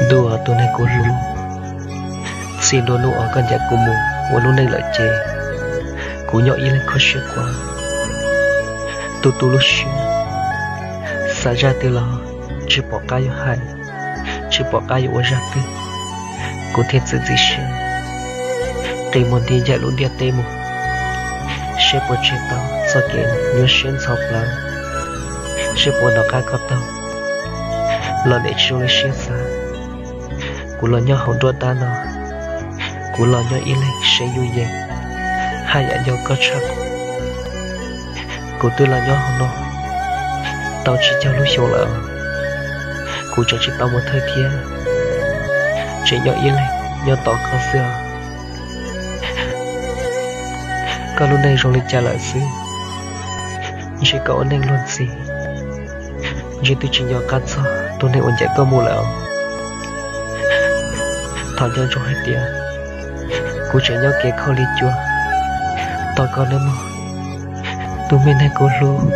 Ntuj, tus neeg kuv hlub, txij ntua hnub uas koj ncaim kuv mus ua lub neej lawm ces kuv nyob ib leeg kho siab kua, tu tu lub siab, xav zaj twg los tsis pom qab yuav hais, tsis pom qab yuav ua zaj twg. Kuv thiaj txiav txim siab qi muag nti ncaim lub ntiaj teb mus, seb puas tseg tau txoj kev nyuaj siab ntxhov plawv, seb puas nov qab koj taug los nim tsis zoo li siab xav. Kuv los nyob hauv nruab dab no, kuv los nyob ib leeg seev yuj yees, haj yam nco koj tshaj qub. Kuv twb los nyob hauv no tau tsib caug lub xyoo lawm, kuv tseem tsis tau mus thawj thiab, tseem nyob ib leeg nyob tos koj xwb os. Koj lub neej zoo li cas lawm xwb, ntshe koj ua neej luag ntxhi, ntshe twb tsis nco qab txog tus neeg uas ncaim koj mus lawm os. Thov nco ntsoov hais tias kuv tseem nyob kev khaub lig cua tos koj nawb mog, tus me neeg kuv hlub.